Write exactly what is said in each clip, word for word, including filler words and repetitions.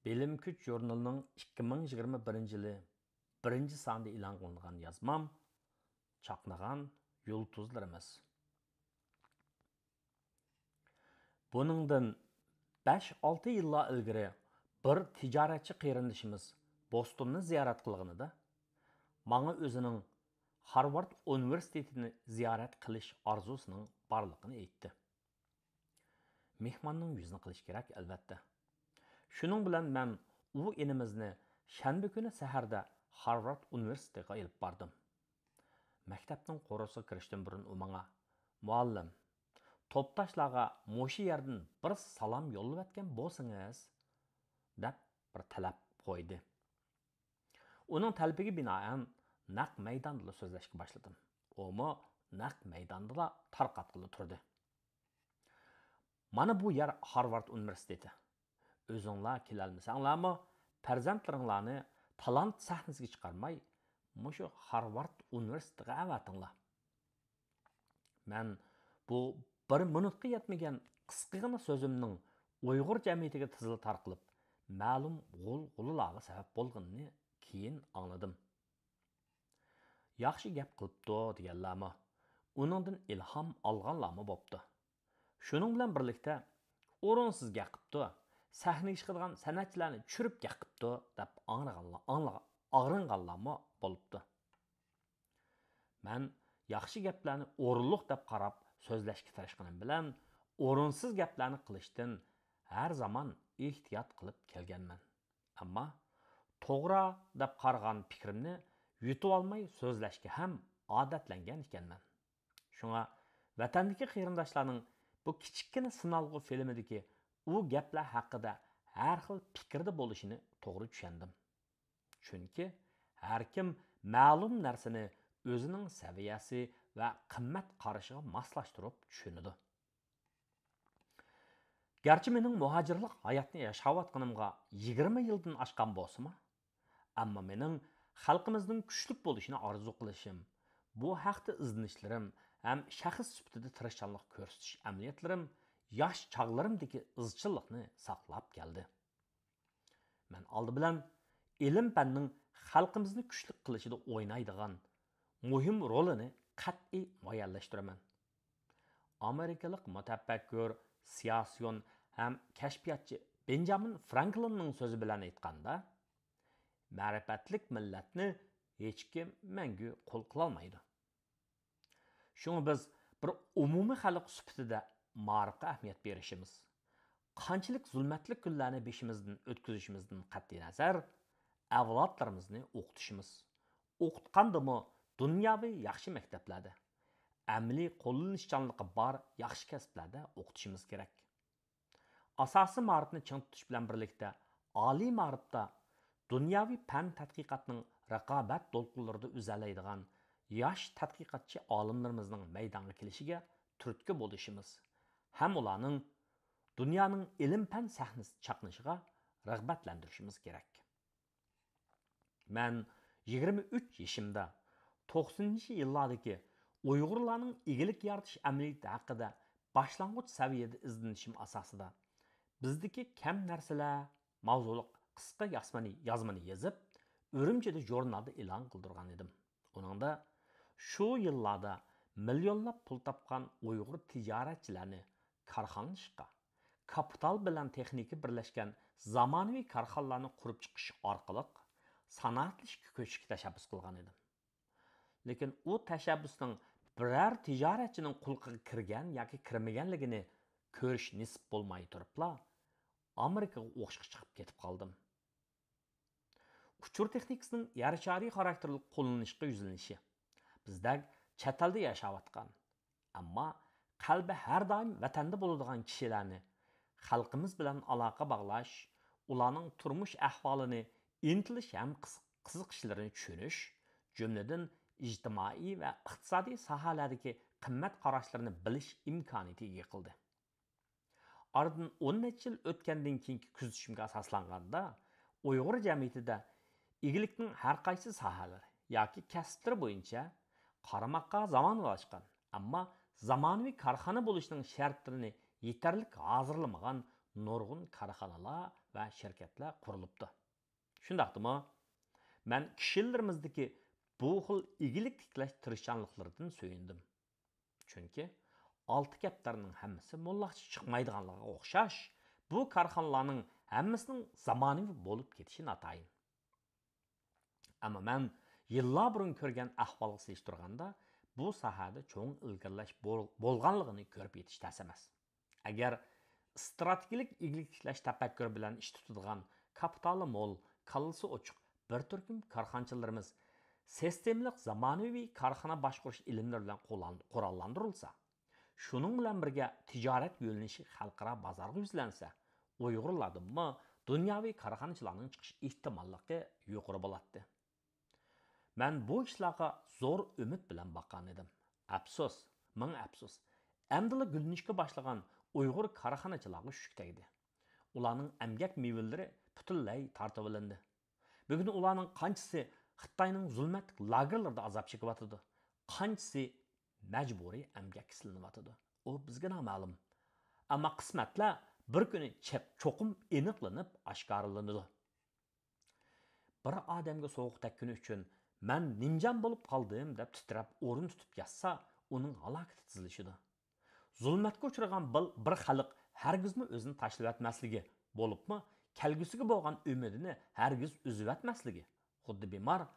بىلىم كۈچ ژۇرنىلىنىڭ ئىككى مىڭ يىگىرمە بىرىنچى يىلى بىرىنچى سانىدا ئېلان قىلىنغان يازمام چاقنىغان يۇلتۇزلىرىمىز. بۇنىڭدىن بەش-ئالتە يىللار ئىلگىرى بىر تىجارەتچى قېرىندىشىمىز بوستوننى زىيارەت قىلغىنىدا، ماڭا ئۆزىنىڭ خارۋارد ئۇنىۋېرسىتېتىنى زىيارەت قىلىش ئارزۇسىنىڭ بارلىقىنى ئېيتتى. مېھماننىڭ يۈزىنى قىلىش كېرەك، ئەلۋەتتە. شۇنىڭ بىلەن مەن ئۇ ئىنىمىزنى شەنبە كۈنى سەھەردە خارۋارد ئۇنىۋېرسىتېتىغا ئېلىپ باردىم. مەكتەپنىڭ قورۇسىغا كىرىشتىن بۇرۇن ئۇ ماڭا، مۇئەللىم، توپداشلارغا مۇشۇ يەردىن بىر سالام يوللىۋەتكەن بولسىڭىز، دەپ بىر تەلەپ قويدى. ئۇنىڭ تەلىپىگە بىنائەن نەق مەيداندىلا سۆزلەشكە باشلىدىم. ئۇمۇ نەق مەيداندىلا تارقاتقىلى تۇردى. مانا بۇ يەر خارۋارد ئۇنىۋېرسىتېتى. ئۆزۈڭلار كېلەلمىسەڭلارمۇ، پەرزەنتلىرىڭلارنى تالانت سەھنىسىگە چىقارماي، مۇشۇ خارۋارد ئۇنىۋېرسىتېتىغا ئەۋەتىڭلار. مەن بۇ بىر مىنۇتقا يەتمىگەن قىسقىغىنا سۆزۈمنىڭ ئۇيغۇر جەمئىيىتىگە تېزلا تارقىلىپ، مەلۇم غۇلغۇلىلارغا سەۋەب بولغىنىنى كېيىن ئاڭلىدىم. ياخشى گەپ قىلىپتۇ دېگەنلەرمۇ، ئۇنىڭدىن ئىلھام ئالغانلارمۇ بوپتۇ. شۇنىڭ بىلەن بىرلىكتە، ئورۇنسىز گەپ قىپتۇ، سەھنىگە چىقىدىغان سەنئەتچىلەرنى چۈشۈرۈپ گەپ قىپتۇ، دەپ ئاڭرىغانلار، ئاڭلىغا-، ئاغرىنغانلارمۇ بولۇپتۇ. مەن ياخشى گەپلەرنى ئورۇنلۇق دەپ قاراپ سۆزلەشكە تىرىشقىنىم بىلەن، ئورۇنسىز گەپلەرنى قىلىشتىن ھەر زامان ئېھتىيات قىلىپ كەلگەنمەن. ئەمما توغرا دەپ قارىغان پىكرىمنى يۇتۇۋالماي سۆزلەشكە ھەم ئادەتلەنگەن ئىكەنمەن. شۇڭا ۋەتەندىكى قېرىنداشلارنىڭ بۇ كىچىككىنە سىنالغۇ فىلىمىدىكى ئۇ گەپلەر ھەققىدە ھەر خىل پىكىردە بولۇشىنى توغرا چۈشەندىم. چۈنكى ھەركىم مەلۇم نەرسىنى ئۆزىنىڭ سەۋىيەسى ۋە قىممەت قارىشىغا ماسلاشتۇرۇپ چۈشىنىدۇ. گەرچە مېنىڭ مۇھاجىرلىق ھاياتنى ياشاۋاتقىنىمغا يىگىرمە يىلدىن ئاشقان بولسىمۇ، ئەمما مېنىڭ خەلقىمىزنىڭ كۈچلۈك بولۇشىنى ئارزۇ قىلىشىم، بۇ ھەقتە ئىزدىنىشلىرىم ھەم شەخس سۈپىتىدە تىرىشچانلىق كۆرسىتىش ئەمەلىيەتلىرىم ياش چاغلىرىمدىكى ئىزچىللىقنى ساقلاپ كەلدى. مەن ئالدى بىلەن ئىلىم-پەننىڭ خەلقىمىزنى كۈچلۈك قىلىشىدا ئوينايدىغان مۇھىم رولىنى قەتئىي مۇئەييەنلەشتۈرىمەن. ئامېرىكىلىق مۇتەپەككۇر، سىياسىيون ھەم كەشپىياتچى بېنجامىن فرانكلىننىڭ سۆزى بىلەن ئېيتقاندا، مەرىپەتلىك مىللەتنى ھېچكىم مەڭگۈ قۇل قىلالمايدۇ. شۇڭا بىز بىر ئومۇمىي خەلق سۈپىتىدە مائارىپقا ئەھمىيەت بېرىشىمىز، قانچىلىك زۇلمەتلىك كۈنلەرنى بېشىمىزدىن ئۆتكۈزۈشىمىزدىن قەتئىينەزەر، ئەۋلادلىرىمىزنى ئوقۇتۇشىمىز، ئوقۇتقاندىمۇ دۇنياۋى ياخشى مەكتەپلەردە، ئەمەلىي قوللىنىشچانلىقى بار ياخشى كەسىپلەردە ئوقۇتۇشىمىز كېرەك. ئاساسىي مائارىپنى چىڭ تۇتۇش بىلەن بىرلىكتە، ئالىي مائارىپتا دۇنياۋى پەن تەتقىقاتنىڭ رىقابەت دولقۇنلىرىدا ئۈزەلەيدىغان ياش تەتقىقاتچى ئالىملىرىمىزنىڭ مەيدانغا كېلىشىگە تۈرتكە بولۇشىمىز ھەم ئۇلارنىڭ دۇنيانىڭ ئىلىم-پەن سەھنىسىدە چاقنىشىغا رىغبەتلەندۈرۈشىمىز كېرەك. مەن يىگىرمە ئۈچ يېشىمدا توقسىنىنچى يىللاردىكى ئۇيغۇرلارنىڭ ئىگىلىك يارىتىش ئەمەلىيىتى ھەققىدە باشلانغۇچ سەۋىيەدە ئىزدىنىشىم ئاساسىدا، بىزدىكى كەم نەرسىلەر ماۋزۇلۇق قىسقا يازمىنى، يازمىنى يېزىپ، ئۈرۈمچىدە ژۇرنالدا ئېلان قىلدۇرغان ئىدىم. ئۇنىڭدا شۇ يىللاردا مىليونلاپ پۇل تاپقان ئۇيغۇر تىجارەتچىلەرنى كارخانىلىشىشقا، كاپىتال بىلەن تېخنىكا بىرلەشكەن زامانىۋى كارخانىلارنى قۇرۇپ چىقىش ئارقىلىق سانائەتلىشىشكە كۆچۈشكە تەشەببۇس قىلغان ئىدىم. لېكىن ئۇ تەشەببۇسنىڭ بىرەر تىجارەتچىنىڭ قۇلىقىغا كىرگەن ياكى كىرمىگەنلىكىنى كۆرۈش نېسىپ بولماي تۇرۇپلا، ئامېرىكىغا ئوقۇشقا چىقىپ كېتىپ قالدىم. ئۇچۇر تېخنىكىسىنىڭ يەر شارى خاراكتېرلىك قوللىنىشقا يۈزلىنىشى، بىزدەك چەت ئەلدە ياشاۋاتقان، ئەمما قەلبى ھەر دائىم ۋەتەندە بولىدىغان كىشىلەرنى خەلقىمىز بىلەن ئالاقە باغلاش، ئۇلارنىڭ تۇرمۇش ئەھۋالىنى، ئىنتىلىش ھەم قىز-، قىزىقىشلىرىنى چۈشىنىش، جۈملىدىن ئىجتىمائىي ۋە ئىقتىسادىي ساھەلەردىكى قىممەت قاراشلىرىنى بىلىش ئىمكانىيىتىگە ئىگە قىلدى. ئارىدىن ئون نەچچە يىل ئۆتكەندىن كېيىنكى كۆزىتىشىمگە ئاساسلانغاندا، ئۇيغۇر جەمئىيىتىدە ئىگىلىكنىڭ ھەر قايسى ساھەلىرى ياكى كەسىپلىرى بويىچە قارىماققا زامانىۋىلاشقان، ئەمما زامانىۋى كارخانا بولۇشنىڭ شەرتلىرىنى يېتەرلىك ھازىرلىمىغان نۇرغۇن كارخانىلار ۋە شىركەتلەر قۇرۇلۇپتۇ. شۇنداقتىمۇ، مەن كىشىلىرىمىزدىكى بۇ خىل ئىگىلىك تىكلەش تىرىشچانلىقلىرىدىن سۆيۈندۈم. چۈنكى ئالتە كەپتەرنىڭ ھەممىسى موللاقچە چىقمايدىغانلىقىغا ئوخشاش، بۇ كارخانىلارنىڭ ھەممىسىنىڭ زامانىۋى بولۇپ كېتىشى ناتايىن. ئەمما مەن يىللار بۇرۇن كۆرگەن ئەھۋالغا سېلىشتۇرغاندا، بۇ ساھەدە چوڭ ئىلگىرىلەش بول-، بولغانلىقىنى كۆرۈپ يېتىش تەس ئەمەس. ئەگەر ئىستراتېگىيەلىك ئىگىلىك تىكلەش تەپەككۇرى بىلەن ئىش تۇتىدىغان كاپىتالى مول، كاللىسى ئوچۇق بىر تۈركۈم كارخانىچىلىرىمىز سىستېمىلىق زامانىۋى كارخانا باشقۇرۇش ئىلىملىرى بىلەن قوللان-، قوراللاندۇرۇلسا، شۇنىڭ بىلەن بىرگە تىجارەت يۆنىلىشى خەلقئارا بازارغا يۈزلەنسە، ئۇيغۇرلاردىنمۇ دۇنياۋى كارخانىچىلارنىڭ چىقىش ئېھتىماللىقى يۇقىرى بولاتتى. مەن بۇ ئىشلارغا زور ئۈمىد بىلەن باققان ئىدىم. ئەپسۇس، مىڭ ئەپسۇس. ئەمدىلا گۈللىنىشكە باشلىغان ئۇيغۇر كارخانىچىلارغا شۈك تەگدى. ئۇلارنىڭ ئەمگەك مېۋىلىرى پۈتۈنلەي تارتىۋېلىندى. بۈگۈن ئۇلارنىڭ قانچىسى خىتاينىڭ زۇلمەتلىك لاگېرلىرىدا ئازاب چېكىۋاتىدۇ، قانچىسى مەجبۇرىي ئەمگەككە سېلىنىۋاتىدۇ. ئۇ بىزگە نامەلۇم. ئەمما قىسمەتلەر بىر كۈنى چەپ-، چوقۇم ئېنىقلىنىپ ئاشكارىلىنىدۇ. بىر ئادەمگە سوغۇق تەگكىنى ئۈچۈن مەن نىمجان بولۇپ قالدىم دەپ تىترەپ ئورۇن تۇتۇپ ياتسا، ئۇنىڭ ھالاكىتى تېزلىشىدۇ. زۇلمەتكە ئۇچرىغان بىل-، بىر خەلق ھەرگىزمۇ ئۆزىنى تاشلىۋەتمەسلىكى، بولۇپمۇ كەلگۈسىگە بولغان ئۈمىدىنى ھەرگىز ئۈزۈۋەتمەسلىكى. خۇددى بىمار،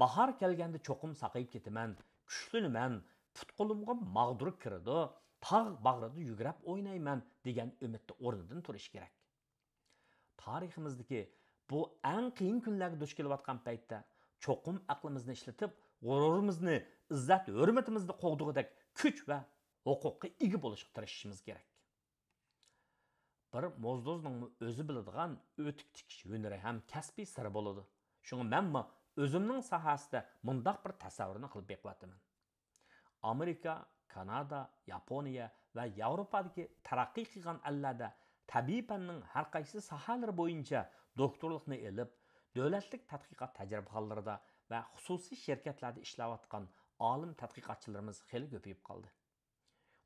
باھار كەلگەندە چوقۇم ساقىيىپ كېتىمەن، كۈچلىنىمەن، پۇت-قولۇمغا ماغدۇر كىرىدۇ، تاغ باغرىدا يۈگرەپ ئوينايمەن دېگەن ئۈمىدتە ئورنىدىن تۇرۇشى كېرەك. تارىخىمىزدىكى بۇ ئەڭ قىيىن كۈنلەرگە دۇچ كېلىۋاتقان پەيتتە، چوقۇم ئەقلىمىزنى ئىشلىتىپ، غۇرۇرىمىزنى، ئىززەت-ھۆرمىتىمىزنى قوغدىغۇدەك كۈچ ۋە ھوقۇققا ئىگە بولۇشقا تىرىشىشىمىز كېرەك. بىر موزدۇزنىڭمۇ ئۆزى بىلىدىغان ئۆتۈك تىكىش ھۈنىرى ھەم كەسپىي سىرى بولىدۇ. شۇڭا مەنمۇ ئۆزۈمنىڭ ساھەسىدە مۇنداق بىر تەسەۋۋۇرنى قىلىپ بېقىۋاتىمەن. ئامېرىكا، كانادا، ياپونىيە ۋە ياۋروپادىكى تەرەققىي قىلغان ئەللەردە تەبىئىي پەننىڭ ھەر قايسى ساھەلىرى بويىچە دوكتورلۇقنى ئېلىپ، دۆلەتلىك تەتقىقات تەجرىبىخانىلىرىدا ۋە خۇسۇسىي شىركەتلەردە ئىشلەۋاتقان ئالىم تەتقىقاتچىلىرىمىز خېلى كۆپىيىپ قالدى.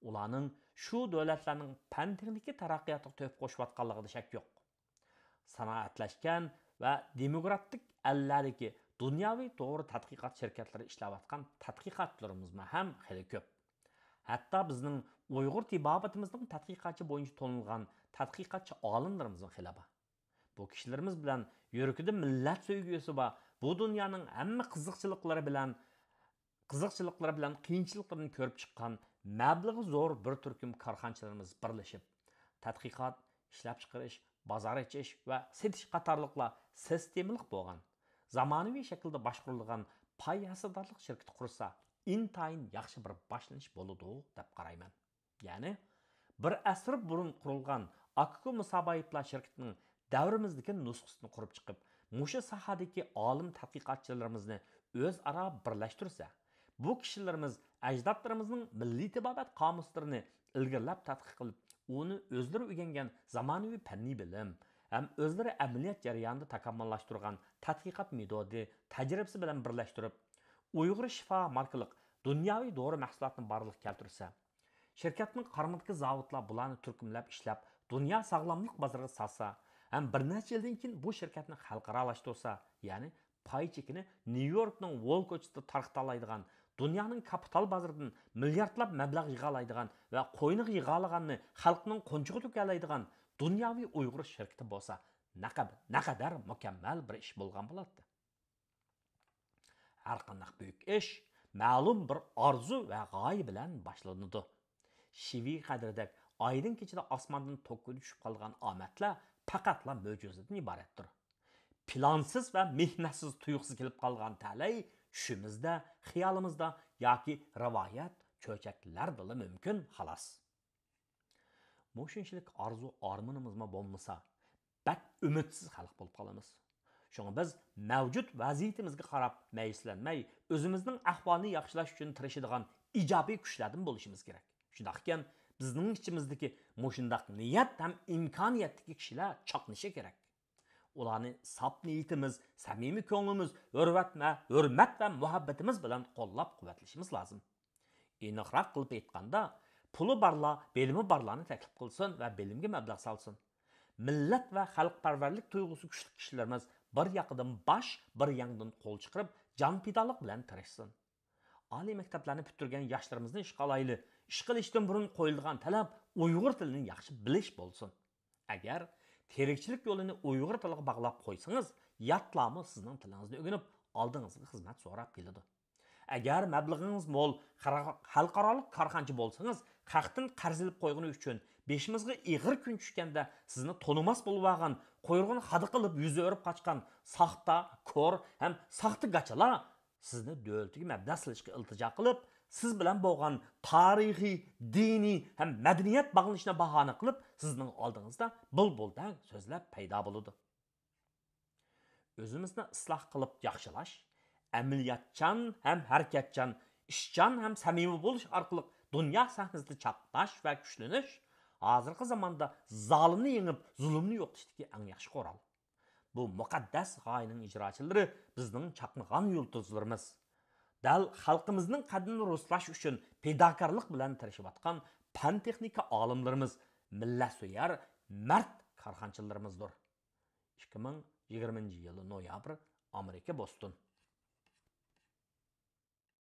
ئۇلارنىڭ شۇ دۆلەتلەرنىڭ پەن-تېخنىكا تەرەققىياتىغا تۆھپە قوشۇۋاتقانلىقىدا شەك يوق. سانائەتلەشكەن ۋە دېموكراتىك ئەللەردىكى دۇنياۋى توغرا تەتقىقات شىركەتلىرى ئىشلەۋاتقان تەتقىقاتچىلىرىمىزمۇ ھەم خېلى كۆپ. ھەتتا بىزنىڭ ئۇيغۇر تېبابىتىمىزنىڭ تەتقىقاتچى بويىچە تونۇلغان تەتقىقاتچى ئالىملىرىمىزمۇ خېلى بار. بۇ كىشىلىرىمىز بىلەن يۈرىكىدە مىللەت سۆيگۈسى بار، بۇ دۇنيانىڭ ھەممە قىزىقچىلىقلىرى بىلەن، قىزىقچىلىقلىرى بىلەن قىيىنچىلىقلىرىنى كۆرۈپ چىققان مەبلىغى زور بىر تۈركۈم كارخانىچىلىرىمىز بىرلىشىپ، تەتقىقات، ئىشلەپچىقىرىش، بازار ئېچىش ۋە سېتىش قاتارلىقلار سىستېمىلىق بولغان، زامانىۋى شەكىلدە باشقۇرۇلىدىغان پاي ھەسسىدارلىق شىركىتى قۇرسا، ئىنتايىن ياخشى بىر باشلىنىش بولىدۇ دەپ قارايمەن. يەنى، بىر ئەسىر بۇرۇن قۇرۇلغان ئاككۇ مۇسابايىپلار شىركىتىنىڭ دەۋرىمىزدىكى نۇسخىسىنى قۇرۇپ چىقىپ، مۇشۇ ساھەدىكى ئالىم تەتقىقاتچىلىرىمىزنى ئۆزئارا بىرلەشتۈرسە، بۇ كىشىلىرىمىز ئەجدادلىرىمىزنىڭ مىللىي تېبابەت قامۇسلىرىنى ئىلگىرىلەپ تەتقىق قىلىپ، ئۇنى ئۆزلىرى ئۆگەنگەن زامانىۋى پەننىي بىلىم ھەم ئۆزلىرى ئەمەلىيەت جەريانىدا تاكامۇللاشتۇرغان تەتقىقات مېتودى، تەجرىبىسى بىلەن بىرلەشتۈرۈپ، ئۇيغۇر شىفا ماركىلىق دۇنياۋى دورا مەھسۇلاتىنى بارلىققا كەلتۈرسە، شىركەتنىڭ قارمىقىدىكى زاۋۇتلار بۇلارنى تۈركۈملەپ ئىشلەپ، دۇنيا ساغلاملىق بازىرىغا ساتسا ھەم بىر نەچچە يىلدىن كېيىن بۇ شىركەتنى خەلقئارالاشتۇرسا، يەنى پاي چېكىنى نيۇ يوركنىڭ ۋول كوچىسىدا تارقىتالايدىغان، دۇنيانىڭ كاپىتال بازىرىدىن مىلياردلاپ مەبلەغ يىغالايدىغان ۋە قوينىغا يىغالىغاننى خەلقنىڭ قونچىغا تۆكەلەيدىغان دۇنياۋى ئۇيغۇر شىركىتى بولسا، نەقە-، نەقەدەر مۇكەممەل بىر ئىش بولغان بولاتتى. ھەرقانداق بۈيۈك ئىش مەلۇم بىر ئارزۇ ۋە غايە بىلەن باشلىنىدۇ. شىۋى قەدرىدەك ئايدىڭ كېچىدە ئاسماندىن توككىدە چۈشۈپ قالىدىغان ئامەتلەر پەقەتلا مۆجىزىدىن ئىبارەتتۇر. پىلانسىز ۋە مېھنەتسىز تۇيۇقسىز كېلىپ قالغان تەلەي چۈشىمىزدە، خىيالىمىزدا ياكى رىۋايەت، چۆچەكلەردىلا مۇمكىن، خالاس. مۇشۇنچىلىك ئارزۇ-ئارمىنىمىزمۇ بولمىسا، بەك ئۈمىدسىز خەلق بولۇپ قالىمىز. شۇڭا بىز مەۋجۇت ۋەزىيىتىمىزگە قاراپ مەيۈسلەنمەي، ئۆزىمىزنىڭ ئەھۋالىنى ياخشىلاش ئۈچۈن تىرىشىدىغان ئىجابىي كۈچلەردىن بولۇشىمىز كېرەك. شۇنداق ئىكەن، بىزنىڭ ئىچىمىزدىكى مۇشۇنداق نىيەت ھەم ئىمكانىيەتتىكى كىشىلەر چاقنىشى كېرەك. ئۇلارنى ساپ نىيىتىمىز، سەمىمىي كۆڭلىمىز، ھۆرمەت ۋە، ھۆرمەت ۋە مۇھەببىتىمىز بىلەن قوللاپ-قۇۋۋەتلىشىمىز لازىم. ئېنىقراق قىلىپ ئېيتقاندا، پۇلى بارلار بىلىمى بارلارنى تەكلىپ قىلسۇن ۋە بىلىمگە مەبلەغ سالسۇن. مىللەت ۋە خەلقپەرۋەرلىك تۇيغۇسى كۈچلۈك كىشىلىرىمىز بىر ياقىدىن باش، بىر ياڭدىن قول چىقىرىپ، جان پىدالىق بىلەن تىرىشسۇن. ئالىي مەكتەپلەرنى پۈتتۈرگەن ياشلىرىمىزنى ئىشقا ئالايلى. ئىش قىلىشتىن بۇرۇن قويۇلىدىغان تەلەپ ئۇيغۇر تىلىنى ياخشى بىلىش بولسۇن. ئەگەر تىرىكچىلىك يولىنى ئۇيغۇر تىلىغا باغلاپ قويسىڭىز، ياتلارمۇ سىزنىڭ تىلىڭىزنى ئۆگىنىپ، ئالدىڭىزغا خىزمەت سوراپ كېلىدۇ. ئەگەر مەبلىغىڭىز مول، خەلقئارالىق كارخانىچى بولسىڭىز، خەقتىن قەرز ئېلىپ قويغىنى ئۈچۈن بېشىمىزغا ئېغىر كۈن چۈشكەندە سىزنى تونۇماس بولۇۋالغان، قۇيرۇقىنى خادا قىلىپ يۈز ئۆرۈپ قاچقان ساختا، كور ھەم ساختىگاچىلار سىزنى دۆلىتىگە مەبلەغ سېلىشقا ئىلتىجا قىلىپ، سىز بىلەن بولغان تارىخىي، دىنىي ھەم مەدەنىيەت باغلىنىشىنى باھانە قىلىپ، سىزنىڭ ئالدىڭىزدا بۇلبۇلدەك سۆزلەپ پەيدا بولىدۇ. ئۆزىمىزنى ئىسلاھ قىلىپ ياخشىلاش، ئەمەلىيەتچان ھەم ھەرىكەتچان، ئىشچان ھەم سەمىمىي بولۇش ئارقىلىق دۇنيا سەھنىسىدە چاقناش ۋە كۈچلىنىش ھازىرقى زاماندا زالىمنى يېڭىپ، زۇلۇمنى يوقىتىشتىكى ئەڭ ياخشى قورال. بۇ مۇقەددەس غايىنىڭ ئىجراچىلىرى بىزنىڭ چاقنىغان يۇلتۇزلىرىمىز. دەل خەلقىمىزنىڭ قەدرىنى رۇسلاش ئۈچۈن پىداكارلىق بىلەن تىرىشىۋاتقان پەن-تېخنىكا ئالىملىرىمىز، مىللەتسۆيەر مەرد كارخانىچىلىرىمىزدۇر. ئىككى مىڭ يىگىرمىنچى يىلى نويابىر، ئامېرىكا، بوستون.